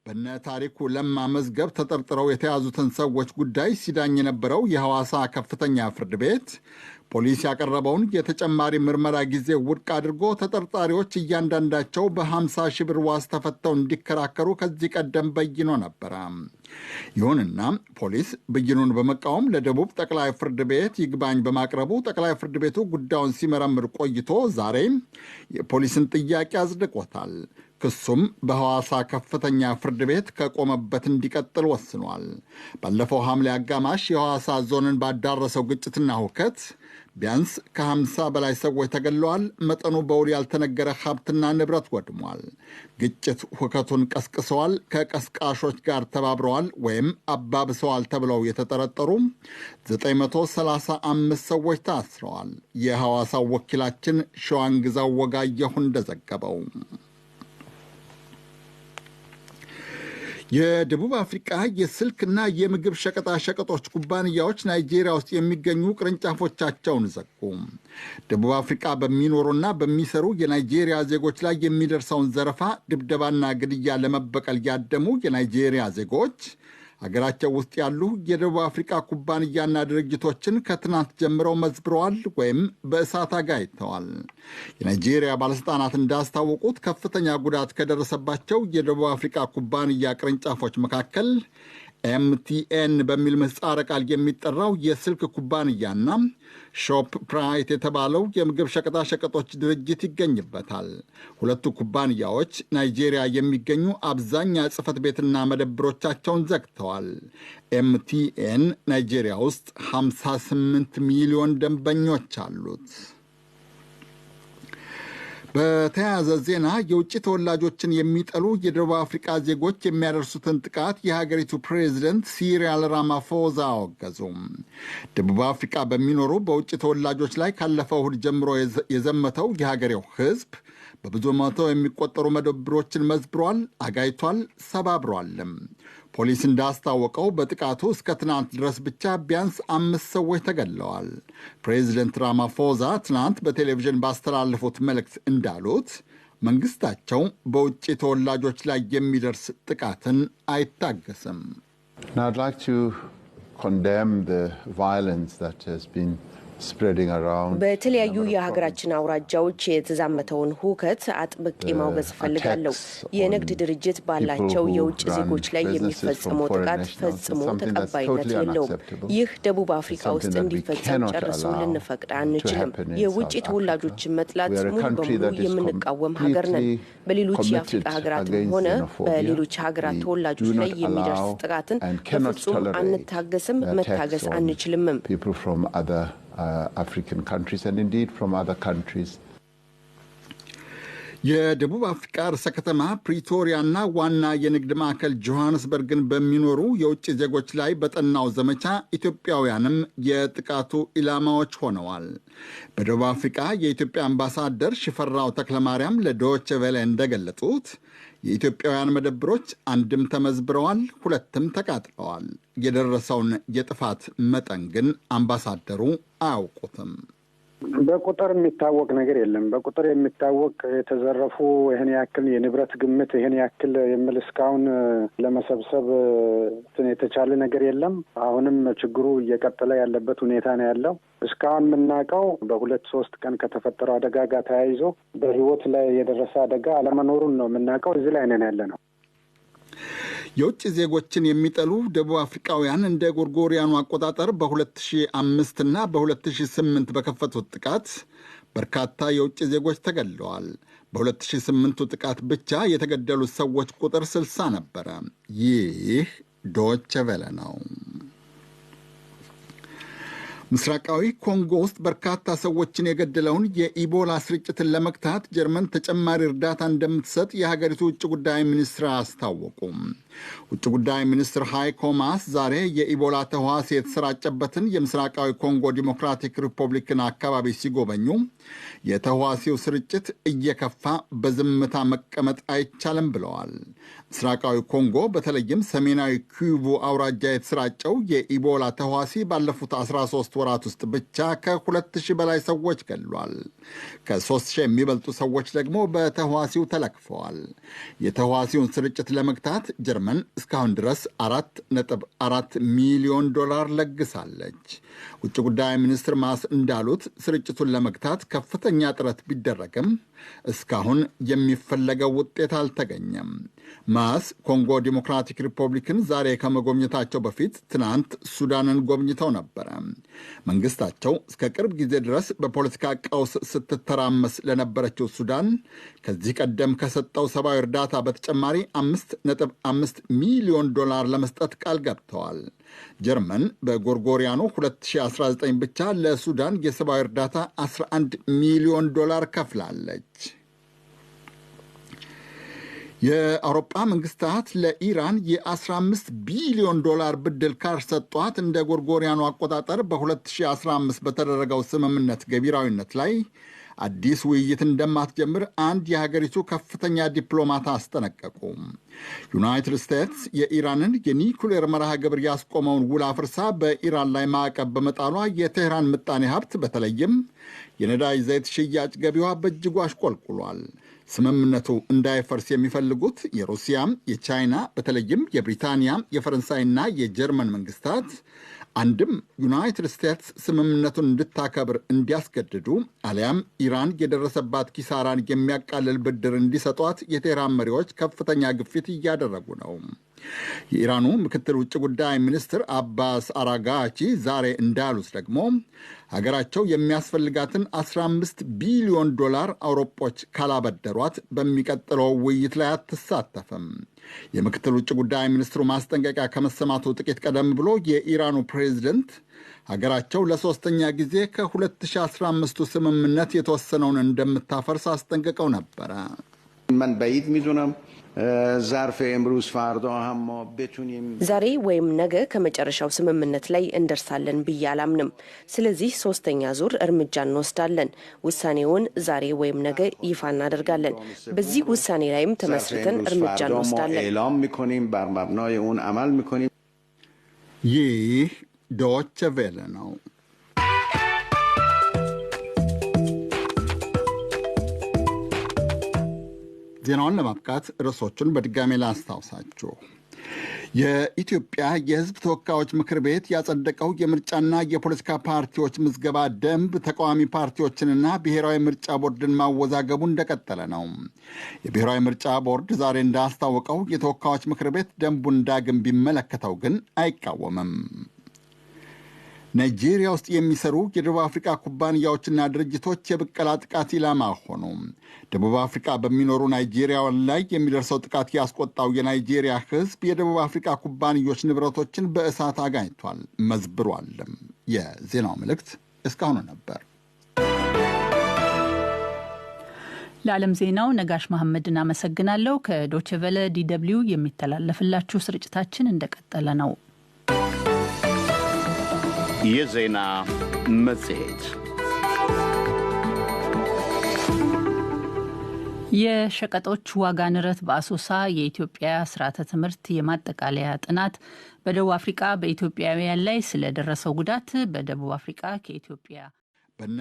በነ ታሪኩ ለማ መዝገብ ተጠርጥረው የተያዙትን ሰዎች ጉዳይ ሲዳኝ የነበረው የሐዋሳ ከፍተኛ ፍርድ ቤት ፖሊስ ያቀረበውን የተጨማሪ ምርመራ ጊዜ ውድቅ አድርጎ ተጠርጣሪዎች እያንዳንዳቸው በ50 ሺህ ብር ዋስ ተፈተው እንዲከራከሩ ከዚህ ቀደም በይኖ ነበረ። ይሁንና ፖሊስ ብይኑን በመቃወም ለደቡብ ጠቅላይ ፍርድ ቤት ይግባኝ በማቅረቡ ጠቅላይ ፍርድ ቤቱ ጉዳዩን ሲመረምር ቆይቶ ዛሬ የፖሊስን ጥያቄ አጽድቆታል። ክሱም በሐዋሳ ከፍተኛ ፍርድ ቤት ከቆመበት እንዲቀጥል ወስኗል። ባለፈው ሐምሌ አጋማሽ የሐዋሳ ዞንን ባዳረሰው ግጭትና ሁከት ቢያንስ ከ50 በላይ ሰዎች ተገድለዋል። መጠኑ በውል ያልተነገረ ሀብትና ንብረት ወድሟል። ግጭት ሁከቱን ቀስቅሰዋል፣ ከቀስቃሾች ጋር ተባብረዋል ወይም አባብሰዋል ተብለው የተጠረጠሩ 935 ሰዎች ታስረዋል። የሐዋሳው ወኪላችን ሸዋንግዛው ወጋየሁ እንደዘገበው የደቡብ አፍሪቃ የስልክና የምግብ ሸቀጣሸቀጦች ኩባንያዎች ናይጄሪያ ውስጥ የሚገኙ ቅርንጫፎቻቸውን ዘጉ። ደቡብ አፍሪቃ በሚኖሩና በሚሰሩ የናይጄሪያ ዜጎች ላይ የሚደርሰውን ዘረፋ፣ ድብደባና ግድያ ለመበቀል ያደሙ የናይጄሪያ ዜጎች ሀገራቸው ውስጥ ያሉ የደቡብ አፍሪካ ኩባንያና ድርጅቶችን ከትናንት ጀምረው መዝብረዋል ወይም በእሳት አጋይተዋል። የናይጄሪያ ባለሥልጣናት እንዳስታወቁት ከፍተኛ ጉዳት ከደረሰባቸው የደቡብ አፍሪካ ኩባንያ ቅርንጫፎች መካከል ኤምቲኤን በሚል ምህጻረ ቃል የሚጠራው የስልክ ኩባንያና ሾፕ ፕራይት የተባለው የምግብ ሸቀጣሸቀጦች ድርጅት ይገኝበታል። ሁለቱ ኩባንያዎች ናይጄሪያ የሚገኙ አብዛኛ ጽሕፈት ቤትና መደብሮቻቸውን ዘግተዋል። ኤምቲኤን ናይጄሪያ ውስጥ 58 ሚሊዮን ደንበኞች አሉት። በተያያዘ ዜና የውጭ ተወላጆችን የሚጠሉ የደቡብ አፍሪቃ ዜጎች የሚያደርሱትን ጥቃት የሀገሪቱ ፕሬዚደንት ሲሪል ራማፎዛ አወገዙ። ደቡብ አፍሪቃ በሚኖሩ በውጭ ተወላጆች ላይ ካለፈው እሁድ ጀምሮ የዘመተው የሀገሬው ሕዝብ በብዙ መቶ የሚቆጠሩ መደብሮችን መዝብሯል፣ አጋይቷል፣ ሰባብሯልም። ፖሊስ እንዳስታወቀው በጥቃቱ እስከ ትናንት ድረስ ብቻ ቢያንስ 5 ሰዎች ተገድለዋል። ፕሬዚደንት ራማፎዛ ትናንት በቴሌቪዥን ባስተላለፉት መልእክት እንዳሉት መንግስታቸው በውጭ ተወላጆች ላይ የሚደርስ ጥቃትን አይታገስም። Now I'd like to condemn the violence that has been spreading around. በተለያዩ የሀገራችን አውራጃዎች የተዛመተውን ሁከት አጥብቄ ማውገዝ እፈልጋለሁ። የንግድ ድርጅት ባላቸው የውጭ ዜጎች ላይ የሚፈጸመው ጥቃት ፈጽሞ ተቀባይነት የለውም። ይህ ደቡብ አፍሪካ ውስጥ እንዲፈጸም ጨርሶ ልንፈቅድ አንችልም። የውጭ ተወላጆችን መጥላት ሙሉ በሙሉ የምንቃወም ሀገር ነን። በሌሎች የአፍሪካ ሀገራትም ሆነ በሌሎች ሀገራት ተወላጆች ላይ የሚደርስ ጥቃትን በፍጹም አንታገስም፣ መታገስ አንችልምም። People from other African countries and indeed from other countries. የደቡብ አፍሪካ ርዕሰ ከተማ ፕሪቶሪያና ዋና የንግድ ማዕከል ጆሃንስበርግን በሚኖሩ የውጭ ዜጎች ላይ በጠናው ዘመቻ ኢትዮጵያውያንም የጥቃቱ ኢላማዎች ሆነዋል። በደቡብ አፍሪካ የኢትዮጵያ አምባሳደር ሽፈራው ተክለማርያም ለዶይቼ ቬለ እንደገለጡት የኢትዮጵያውያን መደብሮች አንድም ተመዝብረዋል፣ ሁለትም ተቃጥለዋል። የደረሰውን የጥፋት መጠን ግን አምባሳደሩ አያውቁትም። በቁጥር የሚታወቅ ነገር የለም። በቁጥር የሚታወቅ የተዘረፉ ይህን ያክል የንብረት ግምት ይህን ያክል የሚል እስካሁን ለመሰብሰብ የተቻለ ነገር የለም። አሁንም ችግሩ እየቀጠለ ያለበት ሁኔታ ነው ያለው። እስካሁን የምናውቀው በ2-3 ቀን ከተፈጠረው አደጋ ጋር ተያይዞ በሕይወት ላይ የደረሰ አደጋ አለመኖሩን ነው የምናውቀው። እዚህ ላይ ነን ያለ ነው። የውጭ ዜጎችን የሚጠሉ ደቡብ አፍሪካውያን እንደ ጎርጎሪያኑ አቆጣጠር በ2005 እና በ2008 በከፈቱት ጥቃት በርካታ የውጭ ዜጎች ተገድለዋል። በ2008ቱ ጥቃት ብቻ የተገደሉት ሰዎች ቁጥር 60 ነበረ። ይህ ዶይቼ ቬለ ነው። ምስራቃዊ ኮንጎ ውስጥ በርካታ ሰዎችን የገደለውን የኢቦላ ስርጭትን ለመግታት ጀርመን ተጨማሪ እርዳታ እንደምትሰጥ የሀገሪቱ ውጭ ጉዳይ ሚኒስትር አስታወቁ። ውጭ ጉዳይ ሚኒስትር ሃይኮ ማስ ዛሬ የኢቦላ ተህዋሲ የተሰራጨበትን የምስራቃዊ ኮንጎ ዲሞክራቲክ ሪፐብሊክን አካባቢ ሲጎበኙ የተህዋሲው ስርጭት እየከፋ በዝምታ መቀመጥ አይቻልም ብለዋል። ምስራቃዊ ኮንጎ በተለይም ሰሜናዊ ኪቩ አውራጃ የተሰራጨው የኢቦላ ተህዋሲ ባለፉት 13 ወራት ውስጥ ብቻ ከ2000 በላይ ሰዎች ገድሏል። ከ3000 የሚበልጡ ሰዎች ደግሞ በተህዋሲው ተለክፈዋል። የተህዋሲውን ስርጭት ለመግታት ጀርመን እስካሁን ድረስ 4.4 ሚሊዮን ዶላር ለግሳለች። ውጭ ጉዳይ ሚኒስትር ማስ እንዳሉት ስርጭቱን ለመግታት ከፍተኛ ጥረት ቢደረግም እስካሁን የሚፈለገው ውጤት አልተገኘም። ማስ ኮንጎ ዲሞክራቲክ ሪፐብሊክን ዛሬ ከመጎብኘታቸው በፊት ትናንት ሱዳንን ጎብኝተው ነበረ። መንግስታቸው እስከ ቅርብ ጊዜ ድረስ በፖለቲካ ቀውስ ስትተራመስ ለነበረችው ሱዳን ከዚህ ቀደም ከሰጠው ሰብአዊ እርዳታ በተጨማሪ 5.5 ሚሊዮን ዶላር ለመስጠት ቃል ገብተዋል። ጀርመን በጎርጎሪያኑ 2019 ብቻ ለሱዳን የሰብአዊ እርዳታ 11 ሚሊዮን ዶላር ከፍላለች። የአውሮፓ መንግስታት ለኢራን የ15 ቢሊዮን ዶላር ብድር ካልሰጧት እንደ ጎርጎሪያኑ አቆጣጠር በ2015 በተደረገው ስምምነት ገቢራዊነት ላይ አዲስ ውይይት እንደማትጀምር አንድ የሀገሪቱ ከፍተኛ ዲፕሎማት አስጠነቀቁ። ዩናይትድ ስቴትስ የኢራንን የኒኩሌር መርሃ ግብር ያስቆመውን ውል አፍርሳ በኢራን ላይ ማዕቀብ በመጣሏ የቴህራን ምጣኔ ሀብት በተለይም የነዳጅ ዘይት ሽያጭ ገቢዋ በእጅጉ አሽቆልቁሏል። ስምምነቱ እንዳይፈርስ የሚፈልጉት የሩሲያ፣ የቻይና በተለይም የብሪታንያ፣ የፈረንሳይና የጀርመን መንግስታት አንድም ዩናይትድ ስቴትስ ስምምነቱን እንድታከብር እንዲያስገድዱ አሊያም ኢራን የደረሰባት ኪሳራን የሚያቃልል ብድር እንዲሰጧት የቴህራን መሪዎች ከፍተኛ ግፊት እያደረጉ ነው። የኢራኑ ምክትል ውጭ ጉዳይ ሚኒስትር አባስ አራጋቺ ዛሬ እንዳሉት ደግሞ ሀገራቸው የሚያስፈልጋትን 15 ቢሊዮን ዶላር አውሮጶች ካላበደሯት በሚቀጥለው ውይይት ላይ አትሳተፍም። የምክትል ውጭ ጉዳይ ሚኒስትሩ ማስጠንቀቂያ ከመሰማቱ ጥቂት ቀደም ብሎ የኢራኑ ፕሬዚደንት ሀገራቸው ለሶስተኛ ጊዜ ከ2015ቱ ስምምነት የተወሰነውን እንደምታፈርስ አስጠንቅቀው ነበረ። ዛሬ ወይም ነገ ከመጨረሻው ስምምነት ላይ እንደርሳለን ብዬ አላምንም። ስለዚህ ሶስተኛ ዙር እርምጃ እንወስዳለን። ውሳኔውን ዛሬ ወይም ነገ ይፋ እናደርጋለን። በዚህ ውሳኔ ላይም ተመስርተን እርምጃ እንወስዳለን። ይህ ዶይቼ ቬለ ነው። ዜናውን ለማብቃት ርዕሶቹን በድጋሜ ላስታውሳችሁ። የኢትዮጵያ የሕዝብ ተወካዮች ምክር ቤት ያጸደቀው የምርጫና የፖለቲካ ፓርቲዎች ምዝገባ ደንብ ተቃዋሚ ፓርቲዎችንና ብሔራዊ ምርጫ ቦርድን ማወዛገቡ እንደቀጠለ ነው። የብሔራዊ ምርጫ ቦርድ ዛሬ እንዳስታወቀው የተወካዮች ምክር ቤት ደንቡን ዳግም ቢመለከተው ግን አይቃወምም። ናይጄሪያ ውስጥ የሚሰሩ የደቡብ አፍሪካ ኩባንያዎችና ድርጅቶች የብቀላ ጥቃት ኢላማ ሆኑ። ደቡብ አፍሪካ በሚኖሩ ናይጄሪያውያን ላይ የሚደርሰው ጥቃት ያስቆጣው የናይጄሪያ ሕዝብ የደቡብ አፍሪካ ኩባንያዎች ንብረቶችን በእሳት አጋኝቷል፣ መዝብሯልም። የዜናው መልእክት እስካሁኑ ነበር። ለዓለም ዜናው ነጋሽ መሐመድን አመሰግናለሁ። ከዶችቨለ ዲደብሊው የሚተላለፍላችሁ ስርጭታችን እንደቀጠለ ነው። የዜና መጽሔት። የሸቀጦች ዋጋ ንረት በአሶሳ፣ የኢትዮጵያ ስርዓተ ትምህርት የማጠቃለያ ጥናት፣ በደቡብ አፍሪቃ በኢትዮጵያውያን ላይ ስለደረሰው ጉዳት፣ በደቡብ አፍሪቃ ከኢትዮጵያ በነ